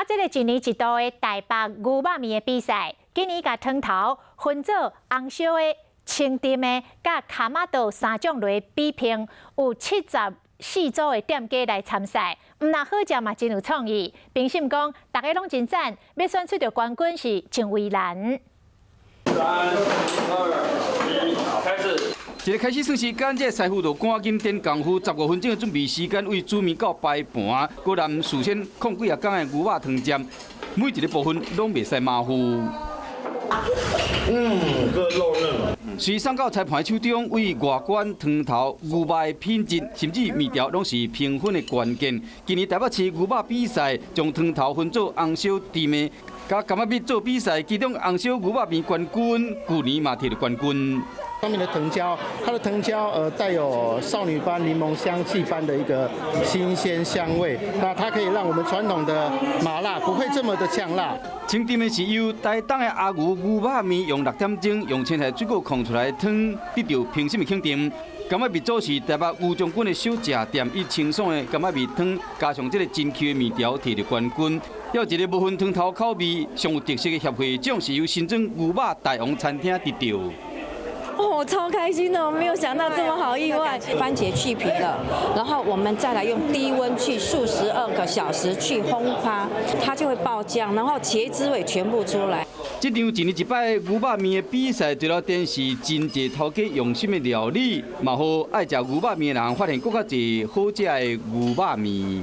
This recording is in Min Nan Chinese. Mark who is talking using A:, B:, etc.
A: 這个一年一度的台北牛肉麵的比賽，今年共湯頭分做紅燒的、清燉的、佮卡瑪豆三種來比拼，有74組的店家來參賽，毋但好食嘛，真有創意。評審講，逐家攏真讚，欲選出著冠軍是真為難。
B: 三、二、一，開始。
C: 一个開始算時間，這个師傅就趕緊點功夫，15分鐘的準備時間，為煮麵到擺盤，閣連事先控幾仔工的牛肉湯汁，每一个部分攏袂使馬虎。
B: 嗯，這肉嫩。
C: 隨送到裁判手中，為外觀、湯頭、牛肉的品質，甚至麵條，攏是評分的關鍵。今年台北市牛肉比賽，將湯頭分做紅燒、甜的，佮柑仔蜜做比賽，其中紅燒牛肉麵冠軍，舊年嘛摕著冠軍。
D: 上面的藤椒，它的藤椒帶有少女般檸檬香氣般的一個新鮮香味，那它可以讓我們傳統的麻辣不會這麼的嗆辣。
C: 清燉的是由台東的阿牛牛肉麵用6點鐘用青菜水果控出來的湯，得到評審的肯定。柑仔蜜組是台北吳將軍的小食店，以清爽的柑仔蜜湯加上這个真 Q 的麵條，摕著冠軍。還有一个無分湯頭口味上有特色的協會獎，是由新莊牛肉大王餐廳得著。
E: 我超開心的，我沒有想到這麼好意外。番茄去皮了，然後我們再來用低溫去數12個小時去烘它，它就會爆漿，然後茄汁味全部出來。
C: 這場一年一擺牛肉麵的比賽，除了展示真濟頭家用心的料理，嘛予愛食牛肉麵的人發現閣較濟好食的牛肉麵。